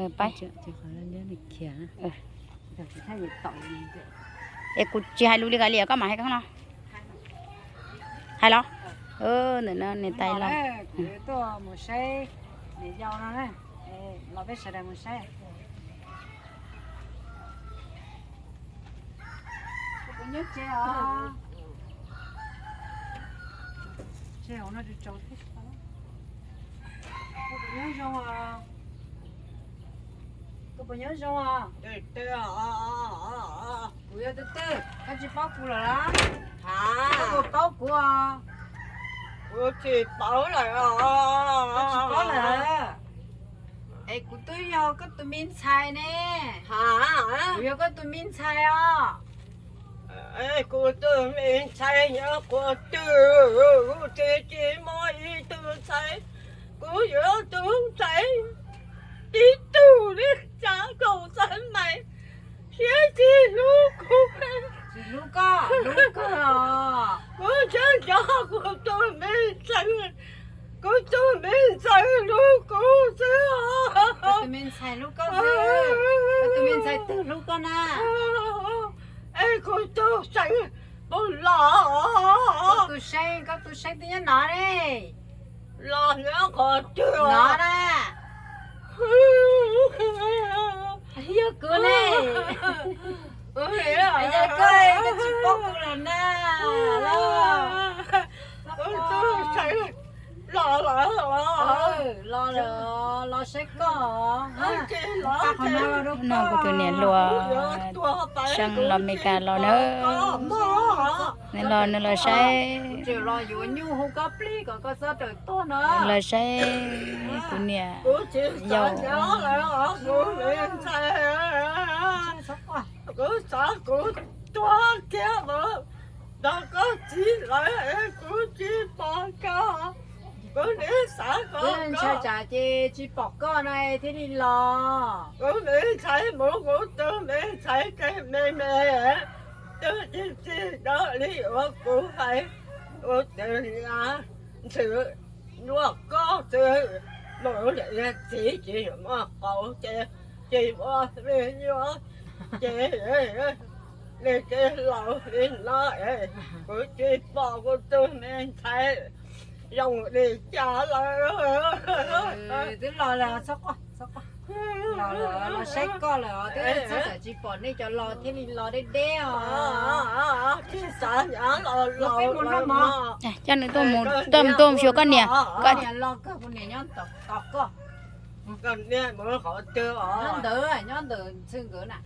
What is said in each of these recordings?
Pab. Es kuv tsis hais lus li kav liam, koj mam hais no. Hais los? Ntawm no niam tais los. Tuaj mus saib niam yau no, los peb sawv daws mus saib. Koj puas nyob tsev os? Tsev hauv no tsaus tsaus thiab. Koj puas nyob zoo os? Koj puas nyob zoo os? Kuv yog tus twg, koj tsis paub kuv lawm los? Koj puas paub kuv os? Kuv tsis paub lawm os. Koj tsis paub lawm? Es kuv twb yog koj tus me ntxhais ne. Kuv yog koj tus me ntxhais os. Kuv tus me ntxhais nyob qhov twg, kuv tsis tsis muaj ib tug ntxhais, kuv yuav tus ntxhais tib tug li cas kom txawv mais siab tsis hlub kuv. Tsis hlub koj, hlub koj. Kuv nco nco kuv tus me ntxhais, kuv tus me ntxhais hlub kuv xwb. Koj tus me ntxhais hlub koj xwb. Koj tus me ntxhais twg hlub koj na? Es kuv tus seej puas los? Koj tus seej, koj tus seej twb nyob no ne. Los nyob qhov twg no na? Yog kuv ne. Yog koj, koj tsis paub kuv lawm na. Los, los, los lawm, los saib koj. No kuv tus niam hluas Seeb los Meskas los na. Nws los, nws los saib, los saib kuv niam yau. Kuv xav kuv tuag kiag lawm, tos koj txiv lawm es kuv tsis pom koj. Kuv nim xav kom koj, ntshai tsam ces tsis pom koj no thiaj li los. Kuv nim ntshai mus kuv tus me ntxhais me me, twb tsis txij dawb li uas kuv hais, kuv tus niam ntxwv nyuaj koj xwb, mus niam txiv tsis muaj qauv ces tsis muaj me nyuam ces li ces laus li no es kuv tsis pom kuv tus me ntxhais zoo li cas lawm. Twb los lawm, los saib koj lawm, twb txhob tsam tsis pom nej cov los thiaj li los deb deb os. Los peb mus noj mov. Coj nws tuaj mus, tuaj mus xyuas koj niam. Koj niam los kawg, kuv niam nyob tos koj. Nyob ntawd, nyob ntawd ntxhw nkawd na.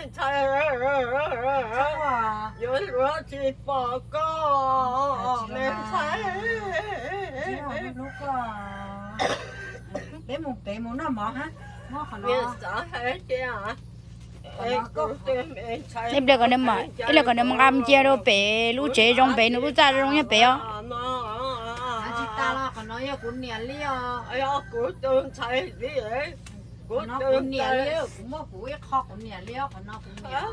Ntshai, yuav luag tsis pom koj, me ntshai. Peb mus, peb mus noj mov, xav hais tias ib pliag kom nws, ib pliag kom nws mus nqa mus cia rau pem lub tsev zoo pem, nws lub txaj zoo nyob pem os. Tsis tas los qhov no yog kuv niam li os. Kuv tus ntxhais li, kuv tus niam li, kuv muab kuv ib qho kuv niam li os, qhov no kuv niam.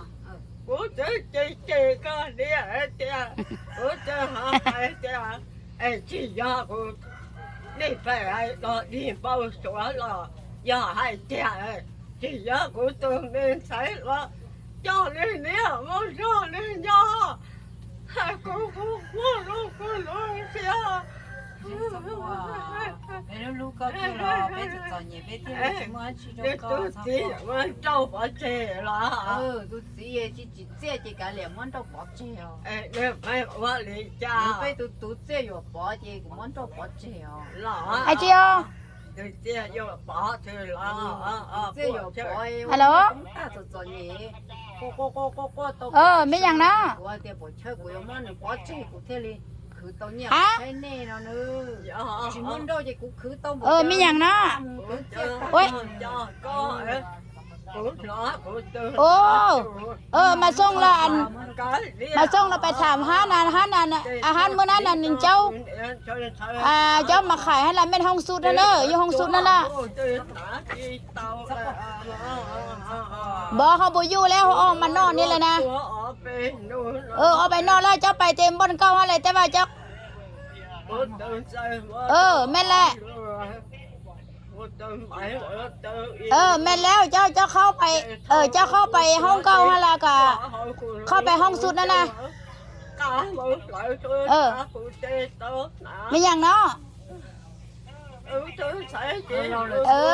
Kuv twb ces ces koj li tias kuv twb hais tias es tsis yog kuv dig pem los dig npau suav los yog hais tias tsis yog kuv tus me ntxhais los coj li niam mus nrog li nyob, kuv kuj quaj lub kuj lub siab. Peb lub hlub koj kawg los peb txom txom nyem peb thiaj li tsis muaj dab tsi rau koj. Tus txiv muab nrauj pov tseg los? Tus txiv tsis tsim txiaj ces kav liam muab nrauj pov tseg os. Ua li cas? Peb tus txiaj yuam pov ces kuv muab nrauj pov tseg os. Hais tsis os? Tus txiaj yuam pov, tus txiaj yuam pov, tag txom txom nyem, quaj quaj quaj quaj tau. Me nyuam na, kuv hais tias pom chaw kuv yuav muab nws pov tseg kuv thiaj li khwv tau nyiaj saib nej no. Tsis muaj nrauj ces kuv khwv tau npaum. Me nyuam na. Mas Xoo los, Mas Xoo los pais tham hab na, hab na, hab muab na na nws caub, caub mas khais hab las mej hoob xub na, yog hoob xub na lawm. Npov ho puas yuj lawm, ho ob mas noj ni lawm na. Ob pais noj lawm, caub pais tes npoj nkauj hab lawm tej vaj caub. Mej lawm. Mej le coj, coj qhaub pais hoob nkaus ha los kom qhaub pais hoob xub na na. Mej yaam no.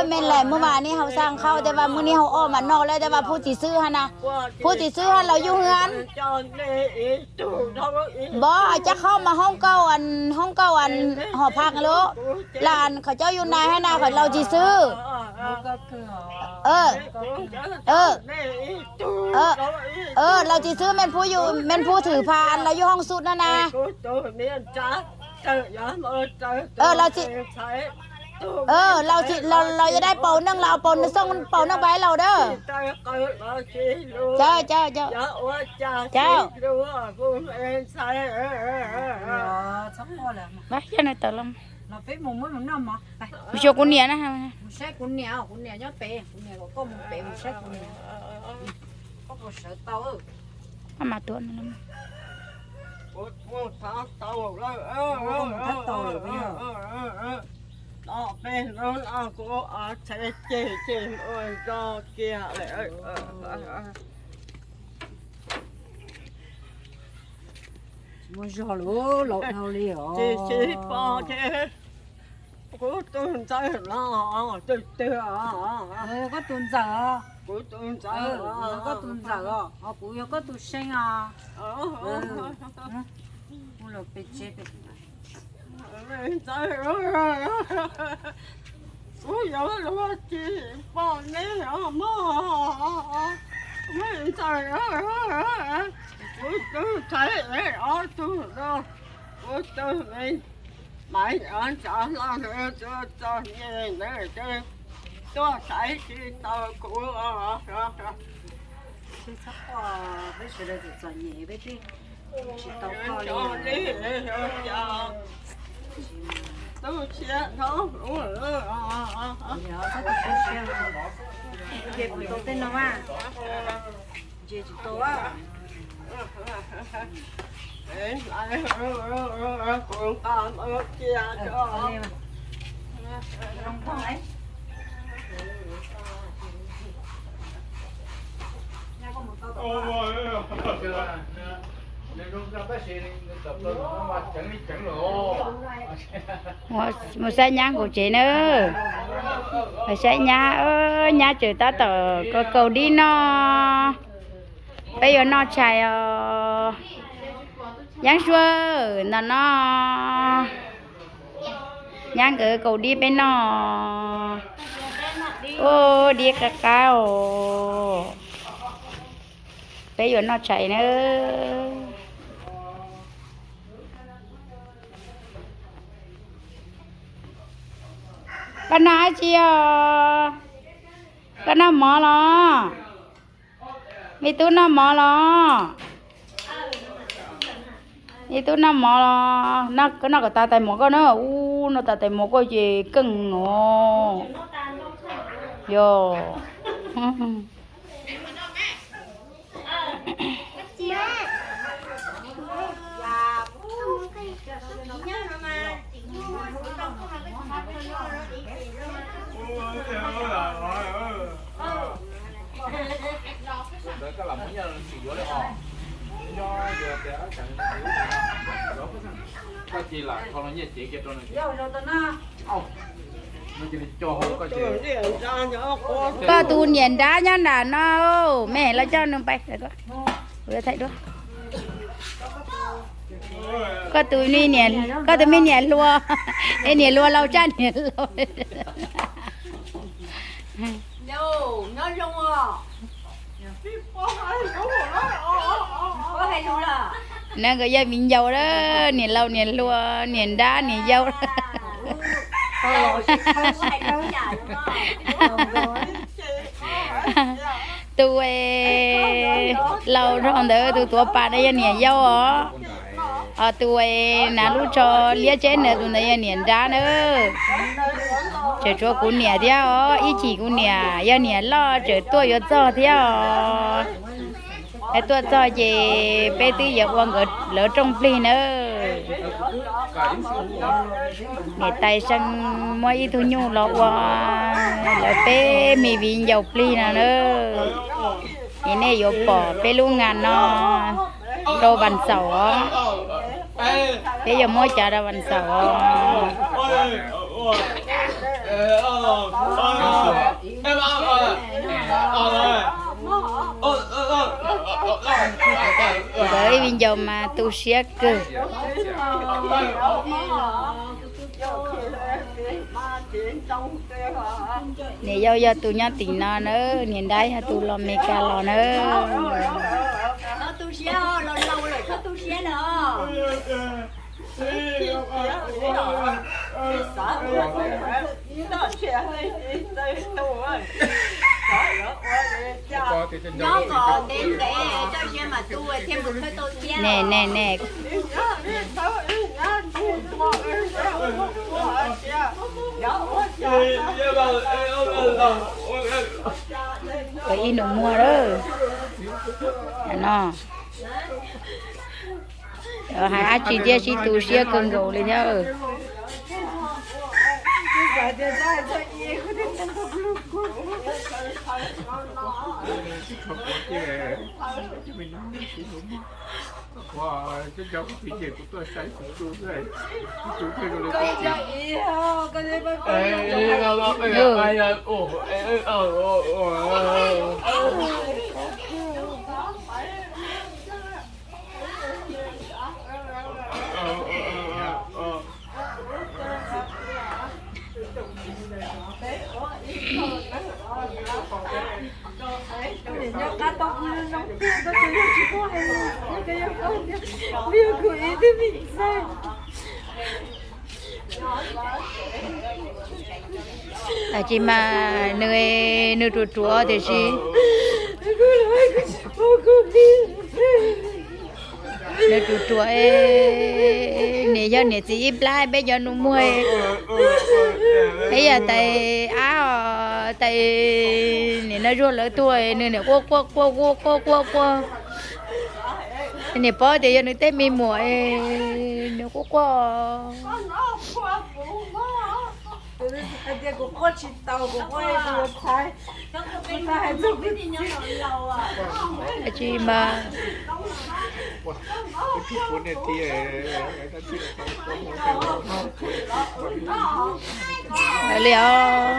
Mej laim muaj vaam nej haus xaa qhaub tej vaam muaj nej haus ob maam no le tej vaam pub txiv xwb ha na. Pub txiv xwb ha los yug hab. Npov coj qhaub mas hoob nkaus, hoob nkaus hom phaj lub, lam qhov coj yug nais hab na qhov laus txiv xwb. Laus txiv xwb, mej pub thwm phaj los yug hoob xub na na. Laus, laus yuav dai paus neeg los paus neeg, xooj paus neeg pab laus dawb. Cawm, cawm, cawm. Cawm. Txhob quaj lawm. Mus xyuas kuv niam na. Maj mam tuav no. Peb hnub no kuv txhais ceg ceg ua nrog kiag lawm. Muaj zog lawm, laus dhau li os. Tsis pom ces kuv tus ntxawg los twg twg os. Koj tus ntxawm os. Kuv tus ntxawg, koj tus ntxawm os, ho kuv yog koj tus seej os. Mus lawm pem tsev pem. Ntxawg, kuv yuav luag tsis pom nej os mog. Ntxawg, kuv tus ntxhais ob tug no, kuv tus me Maiv Ntxawg Hlob ntawd tuaj txog nyem ntawd ces tuaj saib tsis tau kuv. Peb sawv daws txom txom nyem, peb twb tsis tau koj li. Tub siab hlob, ces kuv tau tej no mas ntses tsis tau. Mus saib nyab nkaus tsev na. Mus saib nyab, nyab tseem tab tom kaus dib noj. Peb yuav noj tshais os. Nyab Suav, ntawm no nyab nkawd kaus dib peb noj. Ua dib qab qab os. Peb yuav noj tshais na. Koj noj dab tsi os? Koj noj mov los? Me tub noj mov los? Me tub noj mov los? Noj kom tas tais mov koj na. Ub, noj tas tais mov koj ces keej no. Yog. Koj tus niam nrab nyob nram no, mej los coj nws pais. Koj tus, koj tus me niam hluas, niam hluas laus tsaj niam laus. Nws nkawd yog viv ncaus, niam laus niam hluas niam nrab niam yau. Tus laus dhau ntawd tus tuav pas no yog niam yau os. Ho tus nav lub tsho liab tseb ntawd tus ntawd yog niam nrab na. Tseem tshuav kuv niam thiab os, ib chim kuv niam yog niam loj tseem tuaj yuav txog thiab os. Es tuaj txog ces peb twb yuav ua nkawd lawv rooj plig nawb. Niam tais seej muab ib tug nyuj los ua Lawv peb me viv ncaus plig no na, es nej yuav pom peb lub nga no rau vas xaum os. Peb yuav muab cov rau vas xaum os. Nkawd ib viv ncaus mas tu siab kawg. Niam yau yog tus nyob tim no na, niam dab yog tus los Meskas los na. Ne ne ne, ib nus muag lawm no. Hais dab tsi thiaj sib tu siab kawg nkaus li thiab. Tab sis mas nws, nws ruam ruam tiam sis nws ruam ruam, niam yog niam txiv ib plab peb cov nus muag. Peb yog tais ab os, tais niam no zuag lawv tuag nws niam quaj quaj quaj quaj quaj quaj quaj. Niam paub tias yog nws tej me muam, nws quaj quaj. Tsis mas li os,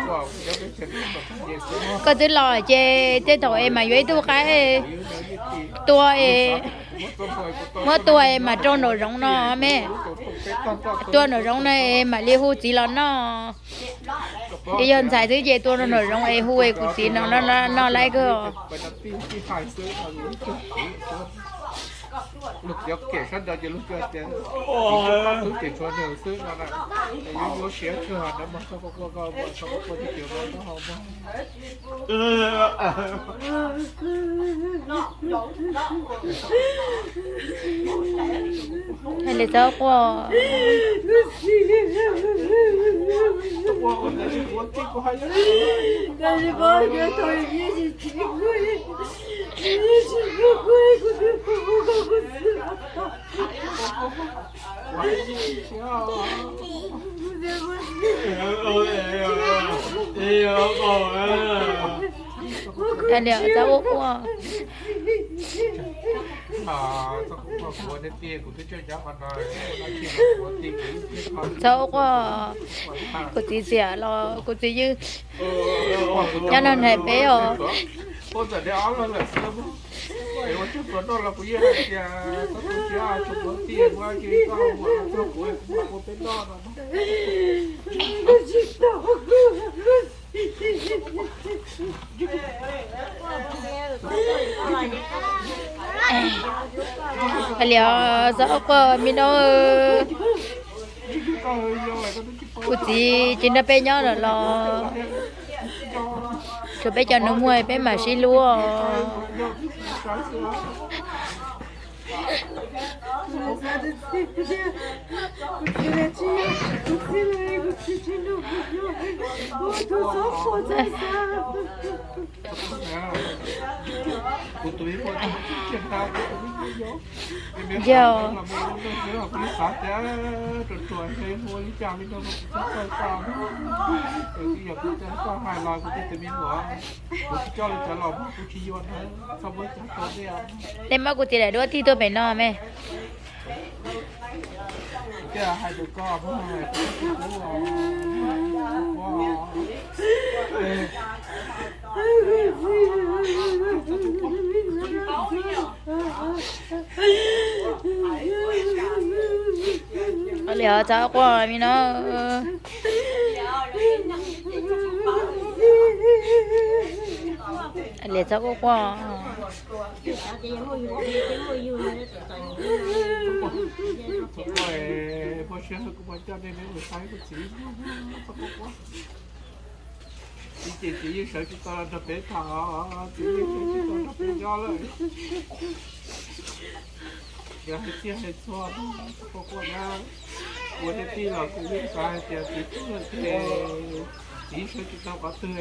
koj twb los ces tej thaum es mas yuav ib tug qaib tua, muab tua es mas rau nraum zoov no me, tua nraum zoov no es mam li hu txiv los noj. Ces yog ntxhais xwb ces tua rau nraum zoov es hu es kuv txiv no noj laib kawg. Li txhob quaj. Txhob quaj. Txhob quaj, kuv txiv txiam los kuv txiv ywg. Nyob no nrhiav peb os. Hais li os, txhob quaj me no. Kuv txiv tsis nrog peb nyob lawm los tshuav peb cov nus muag peb mam sib hlub. Yog Yog kuv coj koj hais los kuv tej tus me nyuam, kuv tsis coj li cov laus mas kuv tsis yuav ntag, txhob muab coj tau tej. Tej muab kuv txiv daim duab tig tuaj pem no me. Kuv thiaj hais rau koj, li txhob quaj me no. Li txhob quaj quaj. Txiv ces txiv yeej sawv tsis tau los nrog peb tham, txiv yeej sawv tsis tau nrog peb nyob lawm. Yog hais txhij hais txhua, txhob quaj quaj na. Ua tij los kuv yeej xav hais tias txiv tuag ces txiv sawv tsis tau qhov twg.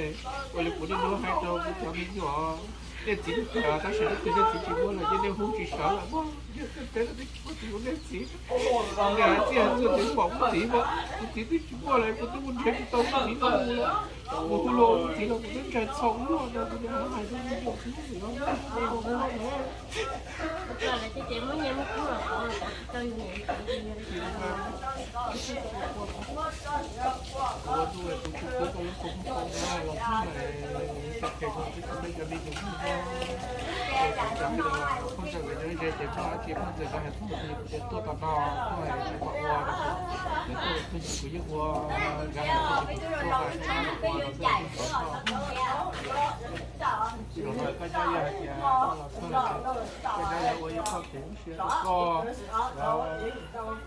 Ua li kuv niaj hnub hais rau kuv cov me nyuam, nej txiv twg, tab sis leej twg nej txiv tsis muaj lawm ces nej hu tsis sawv lawm mog. Yog peb tsis muaj txiv ua nej txiv, txij hais txhua txiv pom kuv txiv mas kuv txiv twb tsis muaj lawm, kuv twb mus nrhiav tsis tau kuv txiv no mus lawm. Kuv hu los kuv txiv los kuv twb ntshai txhaum luaj no, kuv niaj hnub hais rau me nyuam, kuv yeej Phooj ywg nkawd nyob ze ces phooj ywg nkawd hais txog tias kuv tias tuaj tom no, tuaj hais tias kom ua rau kuv, ces tuaj kuv yeej ua, nkawd hais tias kuv tuaj hais tias ua rau kuv. Zaum no koj nyob, yog hais tias koj los txog, koj nyob yuav ua ib qho kev lub siab rau koj,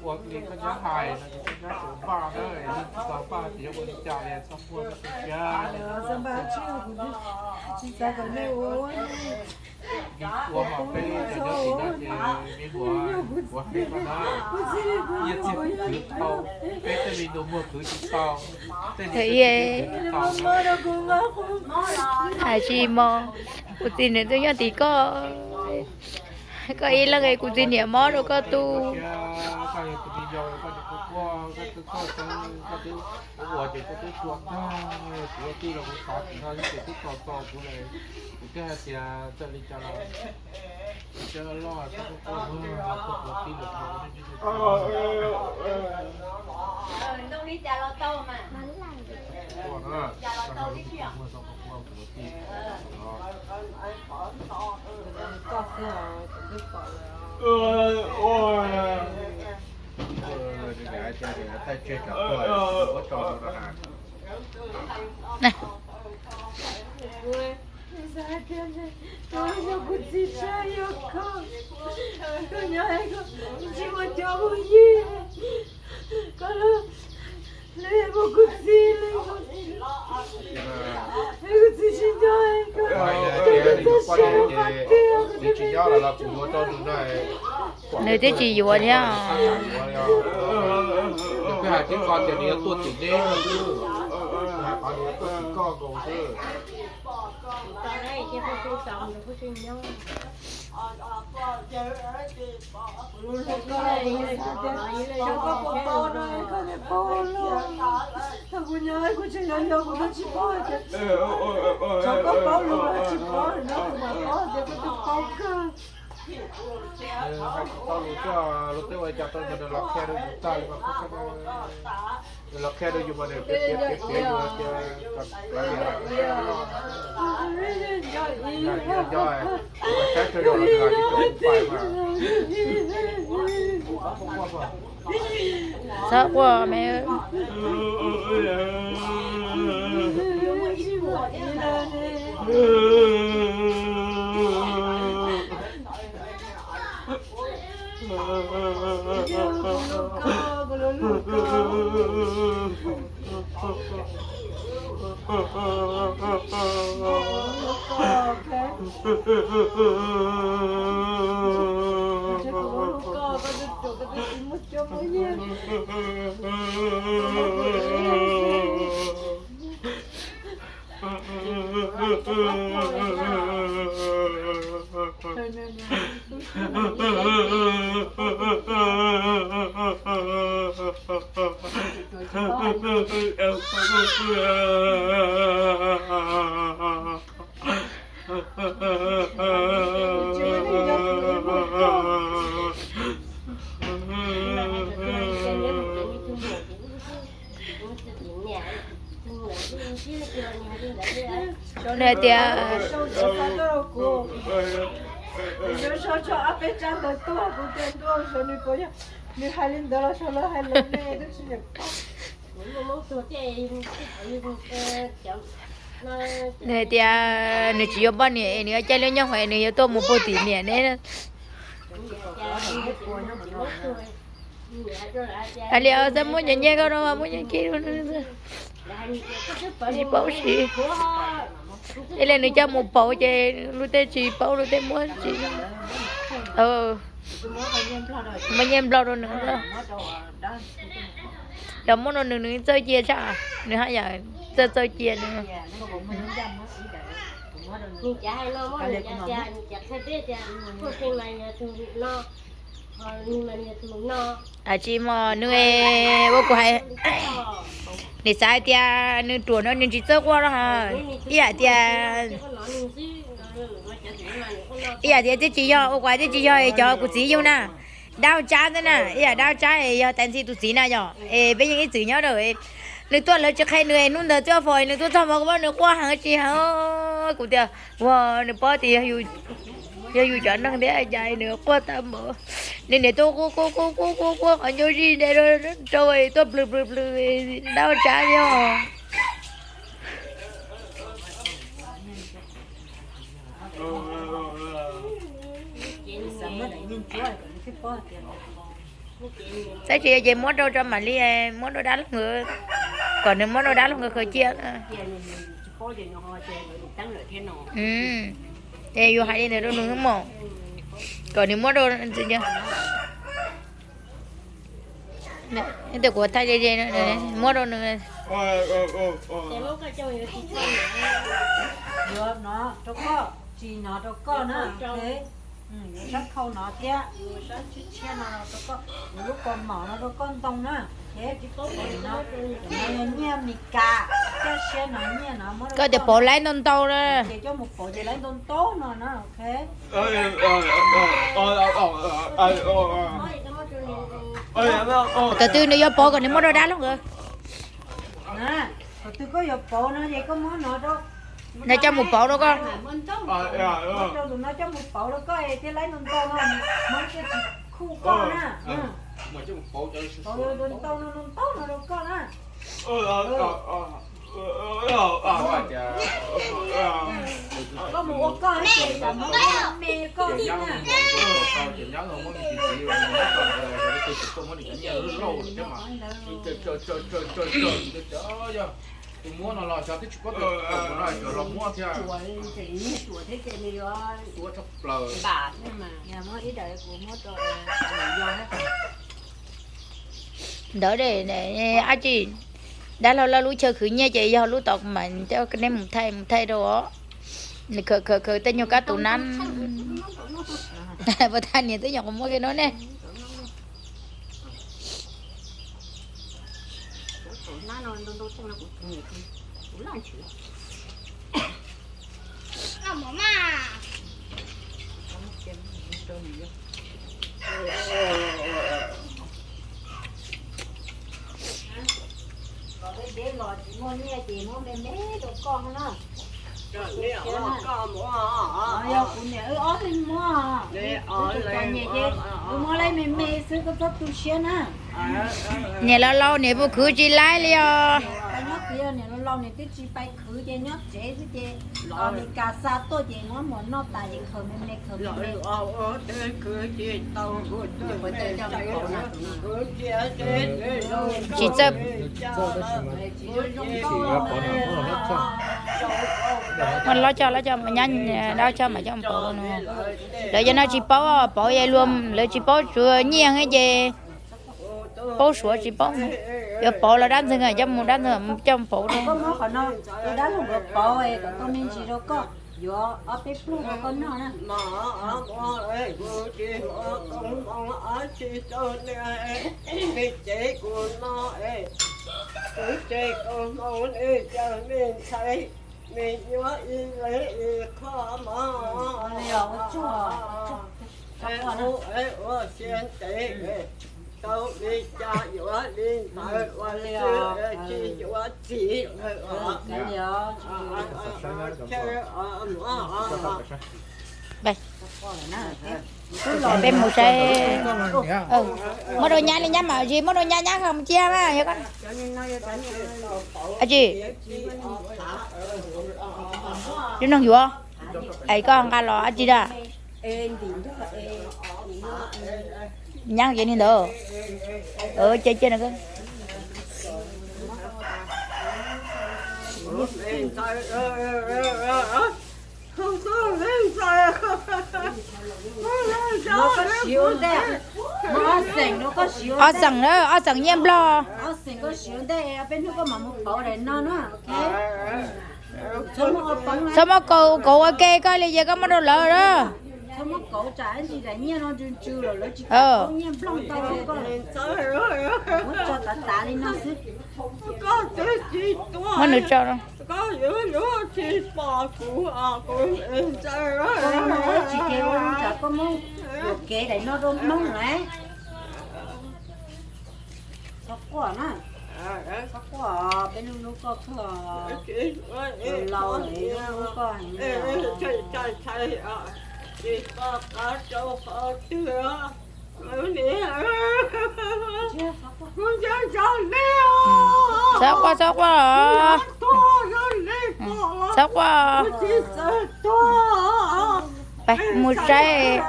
ua li koj nyob hais no ces koj nyob tseem npaj na, yog tsis tau npaj ces yuav ua li cas li, txhob quaj koj tu siab. Ua hom peb cov nyob tim no ces me nyuam, kuv hais koj na, nyiaj txiag kuv khwv tau, peb tej me nyuam muag khwv tsis tau, tej niam txiag kuv khwv tsis tau. Hais tsis mog, kuv txiv nws twb nyob tim koj, koj ib leeg es kuv txiv niam mob rau koj tu. Koj yog tus me nyuam, koj tsis quaj, koj twb, koj twb ua ces koj twb tuag tag, kuv ua tij los kuv xav tim no xwb ces twb txog txog kuv lawm, kuv thiaj hais tias txawm li cas los kuv thiaj loj, koj twb quaj, koj tij los Kuv xav tias kuv txiv tshaj yog koj, koj nyob koj tsis muaj cov phooj ywg, koj los muab kuv txiv, kuv txiv tsis nco koj, koj txoj sia qhov tiag. Nws twb tsis yuav thiab. Nws twb hais tib qho tias nws yuav tuaj tim neb no xwb, hais qhov nws yuav tuaj tim koj nkaus xwb. Thaum kuv nyob kuv tseem yog yog kuv twb tsis paub tias, thaum koj paub lus los tsis paub no kuv mam paub tias koj twb paub kawg. Hais tsis tau lus thiab, luag twb ua li cas rau nws, nws los qhia rau yus tag li mas, nws los qhia rau yus mas nws piav piav piav yus tias kom kav liam, nco, saib tso yog los nws los tsis tau pais mas. Txhob quaj me. Nws hais tias, nws hais li ntawd los sau lawv hais lus ne. Nws hais tias nws tsis yuav poj niam, nws yuav caij lub nyob hauv, nws yuav tuaj mus puag tim niam ne. Hais li, txawm muaj cov nyiaj koj no mas muaj nyiaj kiag, tsis paub siv. Ib leeg nws coj mus pauv ces luag tej tsis paub, luag tej muab tsis, muab nyiaj nplog rau nws. Yog muab rau nws, nws txawj cia tshaj, nws haj yam txawj txawj cia nws. Tsis muaj nws ua kuv hais, nws xav hais tias nws ruam no nws tsis txawj quaj no. Ib yam tias, ib yam tias twb tsis yog, ua kuv hais twb tsis yog cov kuv txiv yug na. Dab tsab ntawd na, ib yam dab tsab es yog tais ntxhi tus txiv na yom, es peb yeej ib txwm nyob rau. Nws tuaj lawv tsis qhia nws, hnub ntawd twb fo nws tuaj txog mas kuv pom nws quaj heev tsis heev. Kuv tias ua nws paub tias yog yus cov neeg thiab cas nws quaj tag npaum. Nws niam tuaj quaj quaj quaj quaj quaj quaj qhov ncauj zij nte rau tuaj plhws plhws plhws, dab tsab thiab. Saib tsis yog ces muab rau tso mam li, muab rau dab laug nkawd, kom nws muab rau dab laug nkawd khaws cia. Es yus hais li ntawd rau nws mos, kom nws muab rau, ib tug kuv thaij ze ze, muab rau nws. Yuav no rau koj, tsis no rau koj na. Yuav sab khau no thiab, yuav sab tshiab tshiab no rau koj, yuav lub kaus mom no rau koj ntoo na. No yog nyiaj Mes Kas, coj siab no nyiaj no muab rau koj tias pauv laib ntau ntau na. Ces coj mus pauv ces laib ntau ntau no na. Thaum twg nws yuav pauv kom nws muab rau dab laug nkawd. Thaum twg koj yuav pauv no ces koj muab no rau, no coj mus pauv rau koj. Rau tus no coj mus pauv rau koj thiaj laib ntau ntau no, muab coj tsis khuj koj na. Pauv ntau no ntau no rau koj na. Koj mus ua koj ces tsam muab me koj xwb na. Tus muab no los xyov twb tsis paub tias no los muab thiab. Tsuas thiab ces nws yuav tua tshaj plaws. Muab ib daim kuv muab rau yog ntawd dab tsi, dab laug lawv lub chaw khwv nyiaj ces yog lub tom mas coj neb mus thaij mus thaij rau os. Nws khawv khawv khawv tej nyuag kab tus nab. Puas tag niam twb nyuam qhuav muab kiag no ne. Kom deb los tsis muaj nyiaj ces muab me me rau koj na. Yog kuv niam wb ob leeg muab, wb txom txom nyem ces wb muab laib me me xwb koj txhob tu siab na. Niam laus laus niam puas khwv tsis laib li os. Nyob tsev, niam laus laus niam twb tsis pais khwv ces nyob tsev xwb ces Amelikas xa tuaj ces muab mov noj tas ces khaws me me khaws me me. Tsis txawj. Muab lob coj, lob coj, nyab dab coj mas coj pauv no. Lawv cov no tsis paub pauv, lawv tsis paub tsuav nyiaj ces paub suav tsis paub. Yuav pauv los dab ntxwg coj mus, dab ntxwg coj mus pauv rau. Koj muab qhov no rau dab laug nkawd pauv kom tau me ntsis rau koj, yuav ob peb pluag rau koj noj na. Kuv tsis muaj koob hmoov dab tsi rau nws, nws cem kuv no es Kuv ces koj hmoov nej cawm nej ntxhais, nej yuav ib leeg ib qho mov. Ua siab ntev, tau li cas yuav li ntawd, ua li tsis yuav txiv lawm os. Peb mus saib, muab rau nyab li nyab mam tsis muab rau nyab, nyab ho mus cia mas. Ab tsi, lub noog yuav, es koj nqa los ab tsi da. Nyab ces li ntawd, cia cia na. Ob xeem na, ob xeem nyiaj nplog. Txhob muab kaus, kaus ua ke koj li ces koj muab rau lawv na. Muab nws tso. Txhob quaj na, txhob quaj, peb hlub hlub koj kawg, laus lawm hlub hlub koj heev li. Txhob quaj, txhob quaj, txhob quaj. Mus saib,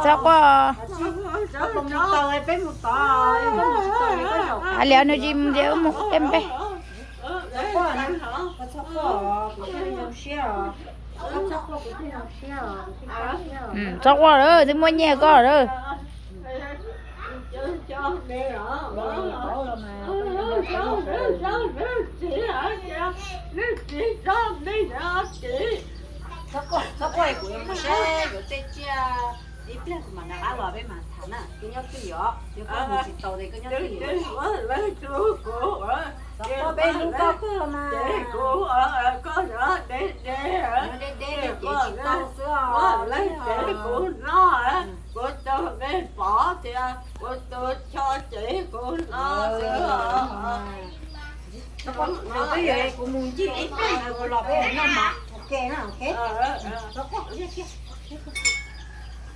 txhob quaj. Hais li nws tsis mus ces wb mus tej peb. Txhob quaj lawm, twb muaj nyiaj koj lawm. Txhob quaj, kuv yuav mus saib yuav tej tsiaj, ib pliag kuv mam rov qab los peb mam tham na. Koj nyob twj ywm, yog koj mus tsis tau ces koj nyob twj ywm. Txhob quaj, peb hlub koj kawg mas. Deb deb li ces tsis tau xwb os. Kuv tus me pov tias kuv tus choj ces kuv no xwb. Kuv mus ncig ib pliag kuv los peb noj mov ua ke na, ok.